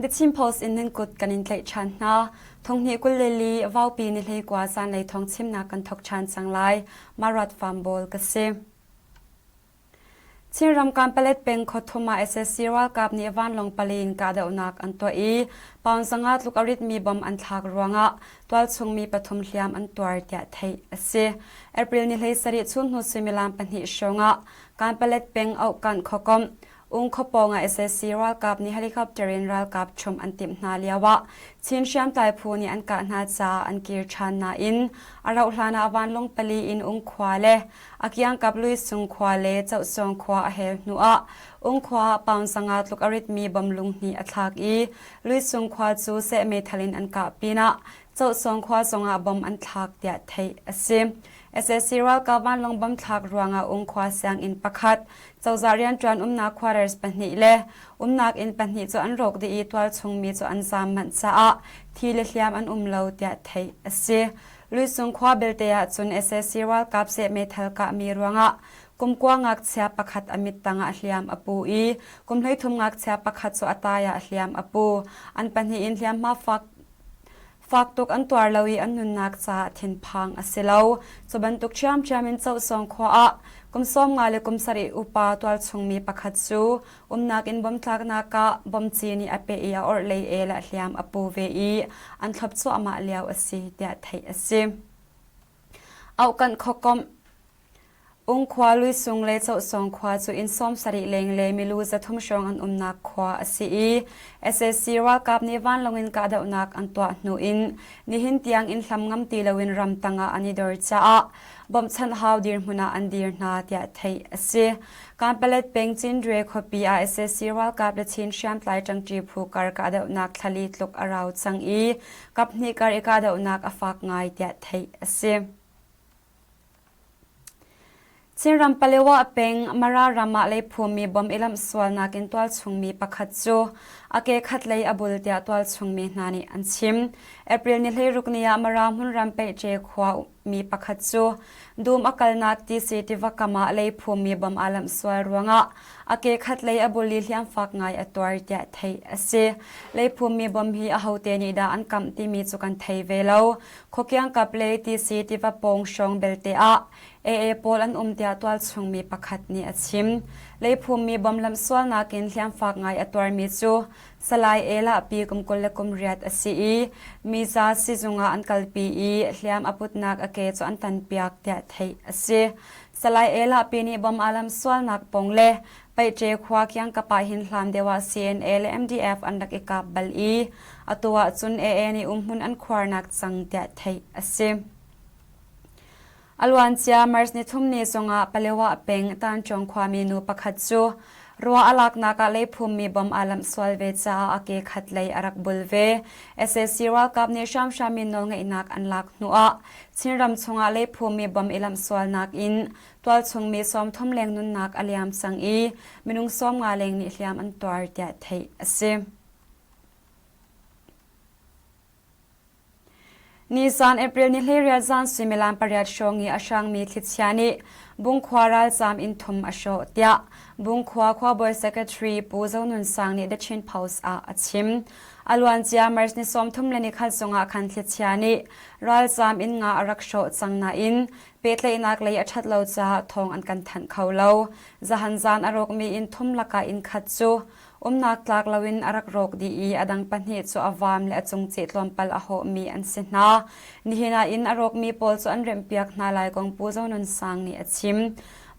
The Chin Post in nan kut kan in tlaih ṭhan hna. Thonghnih 22 vaupi ni hleikua zanlei thawng chimnak kan thawk ṭhan cang lai. Marat Farm Bawl ka si. Chinram Kanpalet peng khuathum ah sac ralkap nih vanlawng pali in kahdohnak an tuah i pound 500 tluk a ritmi bomb an thlak ruangah tualchung mi pathum hliam an tuar tiah theih a si. April ni 17 chunhnu suimilam pahnih hrawng ah Kanpalet peng Auhkanh khuakomh Ung khuapawng ah sac ralkap nih helicopter in ralkap ṭhumh an timh hna lioah Chin hriamtlai phu nih an kah hna caah an kir ṭhan nain a rauhhlan ah vanlawng pali in Ung khua le a kiangkap Luisung khua le Cohsawng khua a hel hnuah Ung khua ah pound 500 tluk a ritmi bomb lung hnih a thlak i Luisung khua cu seh meithal in an kah pinah Cohsawng khua zongah bomb an thlak tiah theih a si. Sac ralkap vanlawng bomb thlak ruangah Ung khua sianginn pakhat, cozah rianṭuan umnak quarters pahnih le umnak inn pahnih cu an rawk dih i tualchung mi cu an zaam manh caah thi le hliam an um lo tiah theih a si. Luisung khua belte ah cun sac ralkap seh meithal kahmi ruangah kumkua ngakchia pakhat a mit tangah hliam a pu i kum 13 ngakchia pakhat cu a tai ah hliam a pu. An pahnih in hliamhma fak Fak tuk an tuar lo i an nunnak caah thinphang a si lo. Cu bantuk ṭhiamṭhiam in Cohsawng khua ah kum 50 le kum 70 upa tualchungmi pakhat cu umnak in bomtlaknak ah bomci nih a peh i a orhlei el ah hliam a pu ve i an thlop cuahmah lio a si tiah theih a si. Auhkanh khuakomh Ungkhua, Luisung le Cohsawng khua cu inn 70 leng le milu 300 hrawng an umnak khua a si i sac ralkap nih vanlawng in kahdohnak an tuah hnu in nihin tiang inn hlam ngam ti loin ramtang ah an i dor caah bawmhchanh hau dirhmun ah an dir hna tiah theih a si. Kanpalet peng Cindre khuapi ah sac ralkap le Chin hriamtlai ṭangṭi phu kar kahdohnak thlali tluk a rau cang i kaphnih kar i kahdohnak a fak ngai tiah theih a si. Chinram Palewa peng Mara ram ah leiphummi bomb i lamhsualnak in tualchungmi pakhat cu a ke khatlei a bul tiah tualchungmi hna nih an chim. April ni 16 ni ah Mara hmunram Peihṭe khua mi pakhat cu dum a kalnak TC tiva kam ah leiphummi bomb aa lamhsual ruangah a ke khatlei a bul i hliamfak ngai a tuar tiah theih a si. Leiphummi bomb hi ahote nih dah an kamh timi cu kan thei ve lo. Khuakiangkap le TC tiva pawng hrawng belte ah AA pawl an um tiah tualchungmi pakhat nih a chim. Leiphummi bomb lamhsualnak in hliamfak ngai a tuarmi cu Salai Elah pi kum 28 a si i miza sizung ah an kalpi i hliam a putnak a ke cu an tanpiak tiah theih a si. Salai Elah pi nih bomb aa lamhsualnak pawng le Paihṭe khua kiangkap ah hin hlan deuh ah CNA le MDF an rak i kap bal i atu ahcun AA nih umhmun an khuarnak cang tiah theih a si. A luancia March nithum ni zongah Palewa peng Tanchong khuami nu pakhat cu rua a laknak ah leiphummi bomb aa lamh sual ve caah a ke khat lei a rak bul ve. Sac ralkap nih hramhram in nawlngeihnak an lak hnuah Chinram chungah leiphummi bomb i lamh sualnak in Tualchung mi 30 leng nunnak a liam cang i minung 50 leng nih hliam an tuar tiah theih a si. Nisan April ni 18 zan suimilam pariat hrawng i a hrangmi thlichia nih Bungkhua ralzaam inn thum a hrawh tiah Bungkhua khuabawi secretary Pu Zo Nun Sang nih The Chin Post ah a chim. A luancia March ni 31 zongah khan thlichia nih ralzaam inn nga a rak hrawh cang nain Pehtlaihnak lei a ṭhat lo caah thawng an kan thanh kho lo. Zahan zan a rawkmi inn thum lakah inn khat cu umnak tlak loin a rak rawk dih i a dang pahnih cu a vaam le a cungcih tlawmpal a hawhmi an si hna. Nihin ah inn a rawkmi pawl cu an remhpiak hna lai kong Pu Zo Nun Sang nih a chim.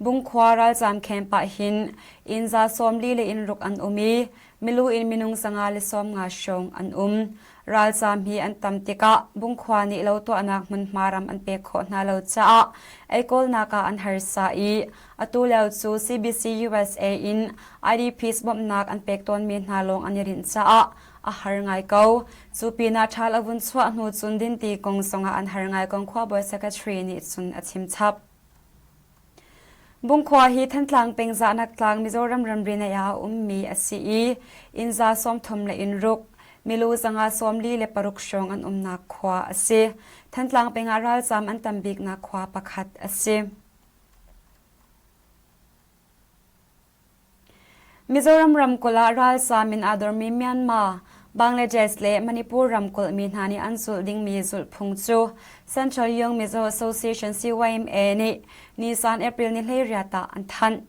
Bungkhua ralzaam camp ah hin inn 140 le inn ruk an um i milu in minung 150 hrawng an um. Ralzaam hi an tam tikah Bungkhua nih lo tuahnak hmunhma ram an pek khawh hna lo caah eikawlnak ah an harsa i atu lio cu CBC USA in IDPs bawmhnak an pek tawnmi hna lawng an i rinh caah a har ngai ko. Cu pinah ṭhal a vun chuah hnu cun dinti kong zongah an har ngai kong khuabawi secretary nih cun a chim chap. Bungkhua hi Thantlang peng Zahnak tlang Mizoram ramri naih ah a ummi a si i inn 30 le inn ruk, milu 146 hrawng an umnak khua a si. Thantlang peng ah ralzaam an tam biknak khua pakhat a si. Mizoram ramkulh ah ralzaam in aa dormi Myanmar. Bangladesh le Manipur ramkulh mi hna nih an zulh dingmi zulhphung cu Central Young Mizo Association CYMA nih nisan April ni 18 ah an thanh.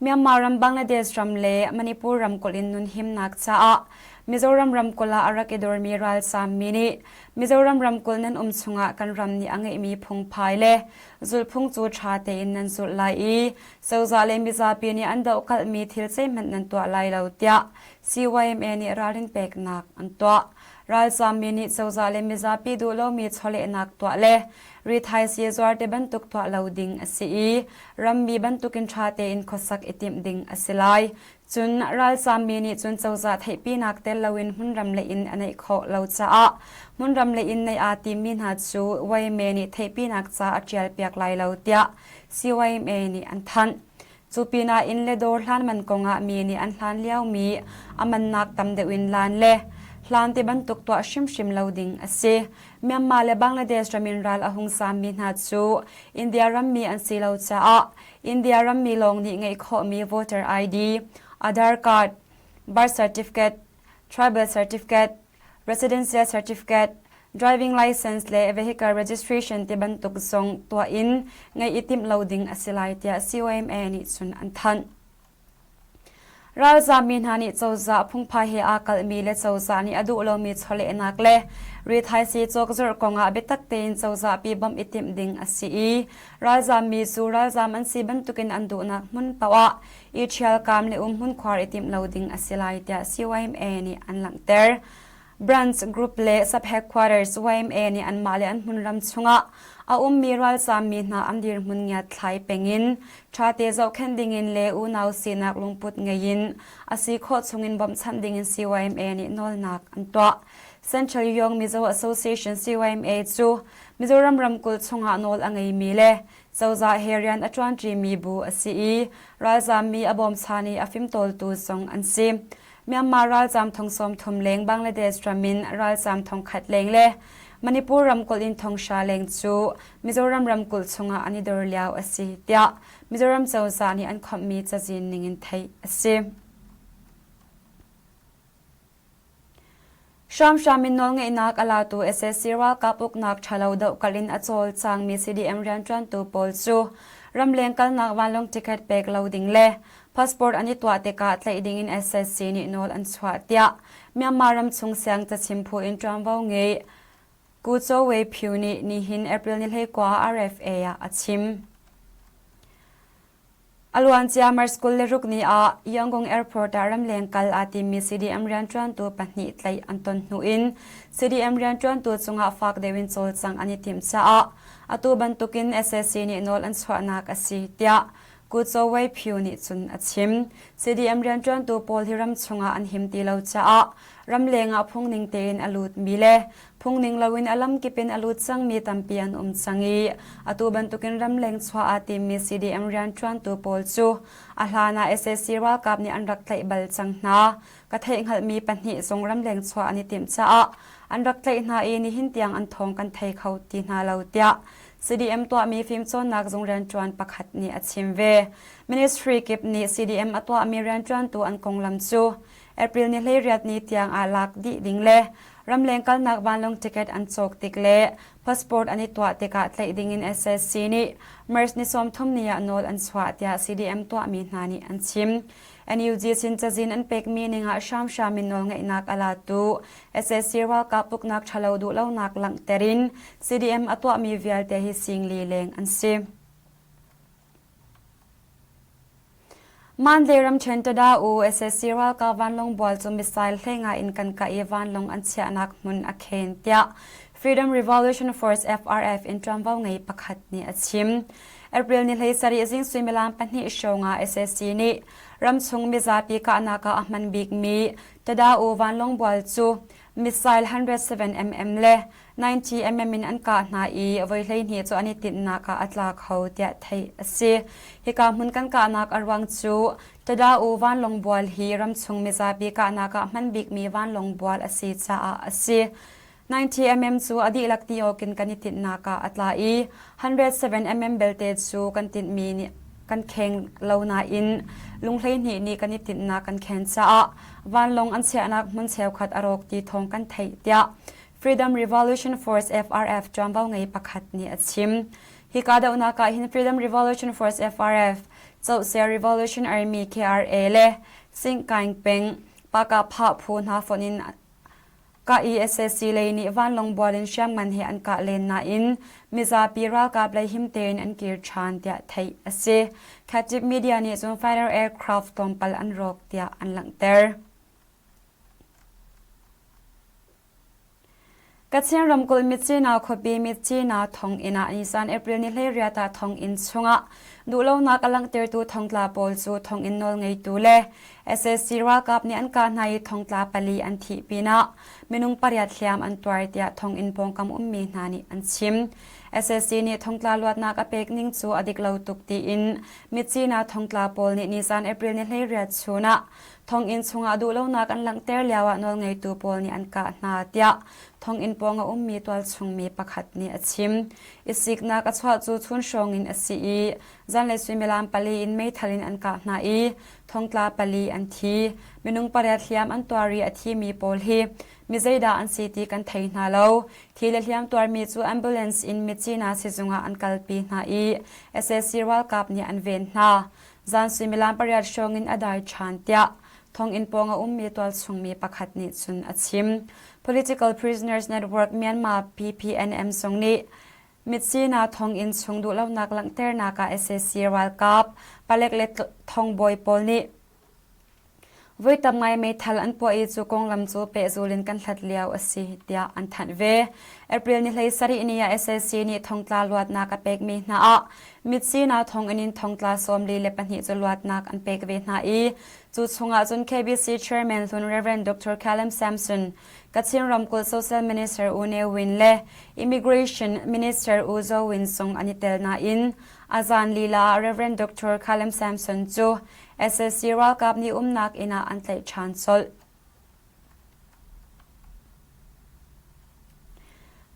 Myanmar ram, Bangladesh ram le Manipur ramkulh in nunhimnak caah Mizoram ramkulh ah a rak i dormi ralzaam mi nih Mizoram ramkulh nan um chungah kan ram nih a ngeihmi phungphai le zulhphung cu ṭha tein nan zulh lai i cozah le mizapi nih an dohkalhmi thil zeihmanh nan tuah lai lo tiah CYMA nih ralrin peknak an tuah. Ralzaam mi nih cozah le mizapi duh lomi chawlehnak tuah le rithaisii zuar ti bantuk tuah lo ding a si i rammi bantukin ṭha tein khuasak i timh ding a si lai. Cun ralzaammi nih cun cozah theihpinak tel loin hmunram le inn a neih khawh lo caah hmunram le inn neih aa timmi hna cu YMA nih theihpinak ca a ṭialpiak lai lo tiah CYMA nih an thanh. Cu pinah inn le dawr hlan man kongah mi nih an hlan liomi a mannak tam deuh in lan le hlan ti bantuk tuah hrimhrim lo ding a si. Myanmar le Bangladesh ram in ral a hung sammi hna cu India rammi an si lo caah India rammi lawng nih ngeih khawhmi voter ID, Aadhaar card, birth certificate, tribal certificate, residential certificate, driving license le vehicle registration ti bantuk zong tuah in ngeih i timh lo ding a si lai tiah COMA nih cun an thanh. Ralzaammi hna nih cozah phungphai he aa kalhmi le cozah nih a duh lomi chawlehnak le rithaisii cawkzorh kongah biatak tein cozahpi bawmh i timh ding a si i ralzaammi cu ralzaam an si bantukin an duhnak hmun paoh ah i ṭhialkaam le umhmun khuar i timh lo ding a si lai tiah CYMA nih an langhter. Branch Group le Sub-Headquarters YMA nih anmah le an hmunram chungah a ummi ralzaammi hna an dirhmun ngiatthlai pengin ṭhate zohkhenh dingin le unau sinak lungput ngei in a si khawh chungin bawmhchanh dingin CYMA nih nawlnak an tuah. Central Young Mizo Association CYMA cu Mizoram ramkulh chungah nawl a ngeimi le cozah he rian a ṭuanṭimi bu a si i ralzaammi a bawmchan i a fimtawltu zong an si. Myanmar ralzaam thong 30 leng Bangladesh ram in ralzaam thong khat leng le Manipur ramkulh in thong hra leng cu Mizoram ramkulh chungah an i dor lio a si tiah Mizoram cozah nih an khawmhmi cazin ningin theih a si. Hramhram in nawlngeihnak a latu sac ralkap uknak ṭhalo dohkalh in a cawlcangmi CDM rianṭuantu pawl cu ramleng kalnak vanlawng ticket pek lo ding le passport an i tuah tikah tlaih ding in sac nih nawl an chuah tiah Myanmar ramchung siang cachim phu in ṭuanvo ngei Ku Cho Wei Phyu nih nihin April ni 19 RFA ah a chim. A luancia March 26 ni ah Yangon Airport ah ramleng kal aa timmi CDM rianṭuantu pahnih tlaih an ton hnu in CDM rianṭuantu cungah fak deuh in cawlcangh an i timh caah atu bantukin sac nih nawl an chuahnak a si tiah Ku Cho Wei Phyu nih cun a chim. CDM rianṭuantu pawl hi ram chungah an him ti lo caah ramleng ah phungning tein a lutmi le Phungning loin a lamkip in a lut cangmi tampi an um cang i atu bantukin ramleng chuah aa timmi CDM rianṭuantu pawl cu a hlan ah sac ralkap nih an rak tlaih bal cang hna. Ka theihhngalhmi pahnih zong ramleng chuah an i timh caah an rak tlaih hna i nihin tiang an thawng kan thei kho ti hna lo tiah CDM tuahmi fimcawnnak zung rianṭuan pakhat nih a chim ve. Ministry kip nih CDM a tuahmi rianṭuantu an konglam cu April ni 18 ni tiang ah lak dih ding le ramleng kalnak vanlawng ticket an cawk tik le passport an i tuah tikah tlaih ding in SSC nih March ni 30 ni ah nawl an chuah tiah CDM tuahmi hna nih an chim. NUG sin cazin an pekmi ning ah hramhram in nawlngeihnak a latu SSC ralkap uknak ṭhalo duhlonak langhter in CDM a tuahmi vialte hi singli leng an si. Mandalay ramṭhen Tada-u sac ralkap vanlawng bual cu missile hleinga in kan kah i vanlawng an chiahnak hmun a khen tiah Freedom Revolution Force FRF in ṭuanvo ngei pakhat nih a chim. April ni 17 zing suimilam pahnih hrawng ah sac nih ramchung mizapi kahnak ah a hman bikmi Tada-u vanlawng bual cu missile 107 mm le 90 mm in an kah hna i voi 12 cu an i tinhnak ah a tla kho tiah theih a si. Hika hmun kan kahnak a ruang cu Tada-u vanlawng bual hi ramchung mizapi kahnak ah hman bikmi vanlawng bual a si caah a si. 90 mm cu a dihlak ti awk in kan i tinhnak ah a tla i 107 mm belte cu kan tinhmi nih. kan kheng lo nain lung 12 nih kan i tinhnak kan khen caah vanlawng an chiahnak hmun cheukhat a rawk ti thawng kan theih tiah Freedom Revolution Force FRF ṭuanvo ngei pakhat nih a chim. Hi kahdohnak ah hin Freedom Revolution Force FRF, Cohsia Revolution Army KRA le Singkaing peng Pakah phu hna fonh in kah i sac lei nih vanlawng bual in hriamngan he an kah len nain mizapi ralkap lei him tein an kir ṭhan tiah theih a si. Khatib media nih cun fighter aircraft tlawmpal an rawk tiah an langhter. Kachin ramkulh Myitkyina khuapi Myitkyina thonginn ah nisan April ni 18 ah thonginn chungah duhlonak a langhtertu thongtla pawl cu thonginn nawlngeitu le sac ralkap nih an kah hna i thongtla pali an thih pinah minung pariat hliam an tuar tiah thonginn pawngkam ummi hna nih an chim. Sac nih thongtla luatnak a pek ning cu a dik lo tuk tiin Myitkyina thongtla pawl nih nisan April ni 18 chun ah Thonginn chungah duhlonak an langhter lioah nawlngeitu pawl nih an kah hna tiah thonginn pawng a ummi tualchungmi pakhat nih a chim. I siknak a chuah cu chun hrawng in a si i zanlei suimilam pali in meithal in an kah hna i thongtla pali an thi. Minung pariat hliam an tuar i a thimi pawl hi mi zeidah an si ti kan thei hna lo. Thi le hliam tuarmi cu ambulance in Myitkyina sizung ah an kalpi hna i sac ralkap nih an ven hna. Zan suimilam pariat hrawng in a dai ṭhan tiah thonginn pawng a ummi tualchungmi pakhat nih cun a chim. Political Prisoners Network Myanmar PPNM zong nih Myitkyina thonginn chung duhlonak langhternak ah sac ralkap palek le thongbawi pawl nih Voi tam ngai meithal an puah i cu konglam cu pehzul in kan hlat lio a si tiah an thanh ve. April ni 17 ni ah sac nih thongtla luatnak a pekmi hna ah Myitkyina thonginn in thongtla 42 cu luatnak an pek ve hna i cu chungah cun KBC Chairman hlun Rev. Dr. Callum Samson, Kachin ramkulh Social Minister U Ne Win le Immigration Minister U Zaw Win zong an i tel nain a zan lila ah Rev. Dr. Callum Samson cu Sac ralkap nih umnak inn ah an tlaih ṭhan colh.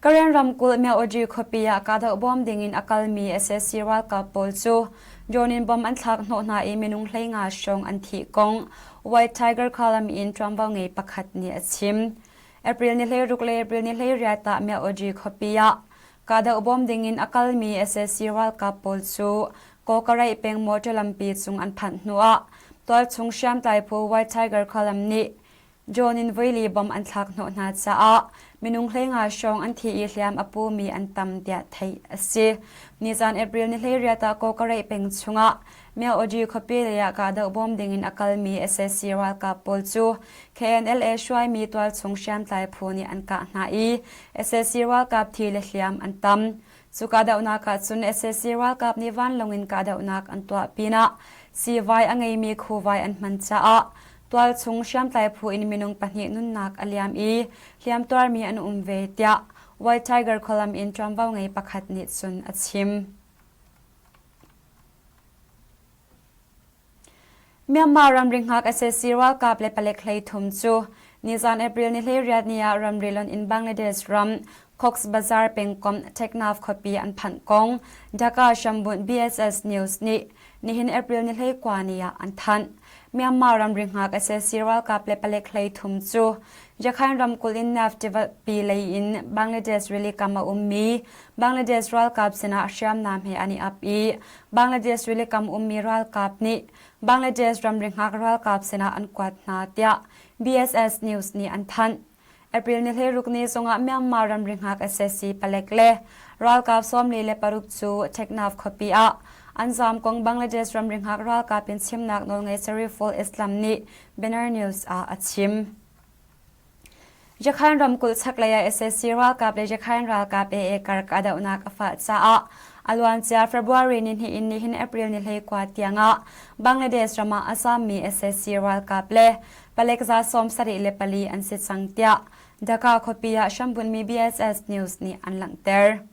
Karen ramkulh Myaoji khuapi ah kahdoh bawm dingin a kalmi sac ralkap pawl cu drone in bomb an thlak hnawh hna i minung 15 hrawng an thih kong White Tiger Column in ṭuanvo ngei pakhat nih a chim. April ni 16 le April ni 18 ah Myaoji khuapi ah Kahdoh bawm dingin a kalmi sac ralkap pawl cu Kawkaraih peng motor lampi cung an phanh hnuah tualchung hriamtlai phu White Tiger Column nih drone in voili bomb an thlak hnawh hna caah minung 15 hrawng an thi i hliam a pumi an tam tiah theih a si. Nizan April ni 18 ah Kawkaraih peng chungah Myaoji khuapi lei ah kahdoh bawm dingin a kalmi sac ralkap pawl cu KNLA hruaimi tualchung hriamtlai phu nih an kah hna i sac ralkap thi le hliam an tam. Cu kahdohnak ah cun sac ralkap nih vanlawng in kahdohnak an tuah pinah siivai a ngeimi khuvai an hman caah tualchung hriamtlai phu in minung pahnih nunnak a liam i hliamtuarmi an um ve tiah White Tiger Column in ṭuanvo ngei pakhat nih cun a chim. Myanmar ramri hngak sac ralkap le palek 33 cu nizan April ni 18 ni ah ramri lonh in Bangladesh ram Cox's Bazar pengkomh Teknaf khuapi an phanh kong Dhaka hrambunh BSS News nih nihin April ni 19 ni ah an thanh. Myanmar ramri hngak sac ralkap le palek 33 cu Yakhain ramkulh in Naf tivapi lei in Bangladesh rili kam a ummi Bangladesh ralkap sinah hriamnam he an i ap i Bangladesh rilikam ummi ralkap nih Bangladesh ramri hngak ralkap sinah an kuat hna tiah BSS News nih an thanh. April ni 16 ni zongah Myanmar ramri hngak sac palek le ralkap 46 cu Teknaf khuapi ah an zaam kong Bangladesh ramri hngak ralkap in chimnak nawlngei Shariful Islam nih Banner News ah a chim. Yakhain ramkulh chaklei ah sac ralkap le Yakhain ralkap AA kar kahdohnak a fah caah a luancia February nihnih in nihin April ni 19 tiangah Bangladesh ram ah a zaammi sac ralkap le palek za 74 an si cang tiah Dhaka khuapi ah hrambunhmi BSS News nih an langhter.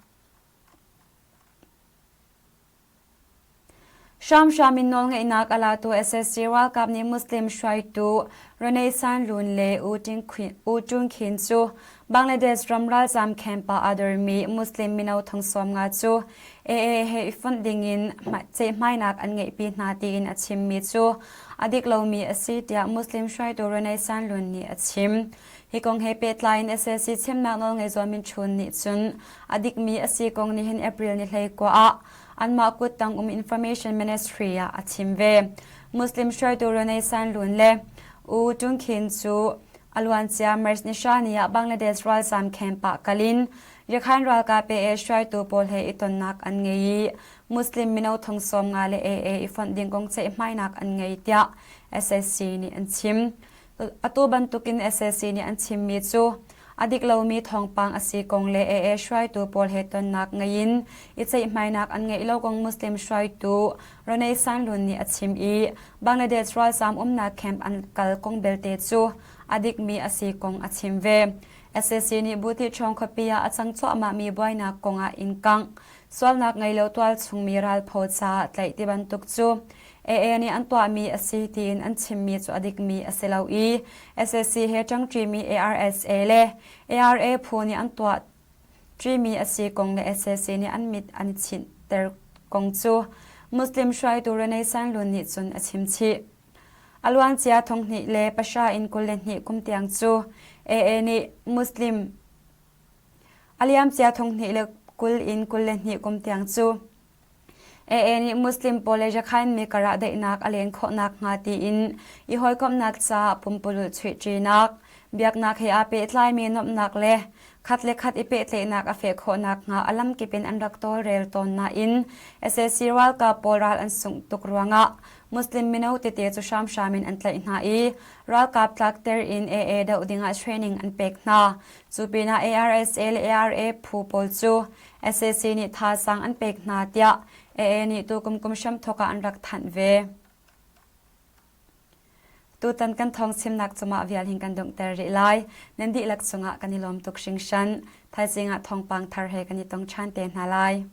Hramhram in nawlngeihnak a latu SSC ralkap nih Muslim hruaitu Renee San Lun le U Tun Khin cu Bangladesh ram ralzaam camp ah aa dormi Muslim mino thong 50 cu AA he i fonh dingin ceihmainak an ngeihpi hna tiin a chimmi cu a dik lomi a si tiah Muslim hruaitu Renee San Lun nih a chim. Hi kong he pehtlai in SAC chimnak nawlngei Zaw Min Chun nih cun a dikmi a si kong nihin April ni 19 ah anmah kuttang um Information Ministry ah a chim ve. Muslim hruaitu Renee San Lun le U Tun Khin cu a luancia March ni hra ni ah Bangladesh ralzaam camp ah kal in Yakhan ralkap AA hruaitu pawl he i tonnak an ngei i Muslim mino thong 50 le AA i fonh ding kong ceihmainak an ngei tiah SSC nih an chim. Atu bantukin sac nih an chimmi cu a dik lomi thawngpang a si kong le AA hruaitu pawl he tonnak ngei in i ceihmainak an ngeih lo kong Muslim hruaitu Renee Sanlun nih a chim i Bangladesh ralzaam umnak camp an kal kong belte cu a dikmi a si kong a chim ve. Sac nih Buti Ṭhawng khuapi ah a cang cuahmahmi buainak kongah inn kangh, sualnak ngei lo tualchungmi ralphaw caah tlaih ti bantuk cu AA nih an tuahmi a si tiin an chimmi cu a dikmi a si lo i SAC he ṭangṭimi ARSA le ARA phu nih an tuah ṭimi a si kong le SAC nih an mit an i chinhter kong cu Muslim hruaitu Renee Sanlun nih cun a chim chih. A luancia thonghnih le pahra in 22 kum tiang cu AA nih Muslim a liamcia thonghnih le 20 in 22 kum tiang cu AA nih Muslim pawl le Rakhine mi karah daihnak a len khawhnak hnga tiin i hawikomhnak caah pumpululh chuihṭinak, biaknak he aa pehtlaimi nuamhnak le khat le khat i pehtlaihnak a feh khawhnak hnga a lamkip in an rak tawlrel tawn nain sac ralkap pawl ral an sungh tuk ruangah Muslim mino tete cu hramhram in an tlaih hna i ralkap tlakter in AA doh dingah training an pek hna. Cu pinah ARSA le ARA phu pawl cu Sac nih thazaang an pek hna tiah AA nih tukum kum hramthawk ah an rak thanh ve. Tutan kan thawng chimnak cumah vial hin kan donghter rih lai. Nan dihlak cungah kan i lawm tuk hringhran. Thaizing ah thawngpang thar he kan i tong ṭhan te hna lai.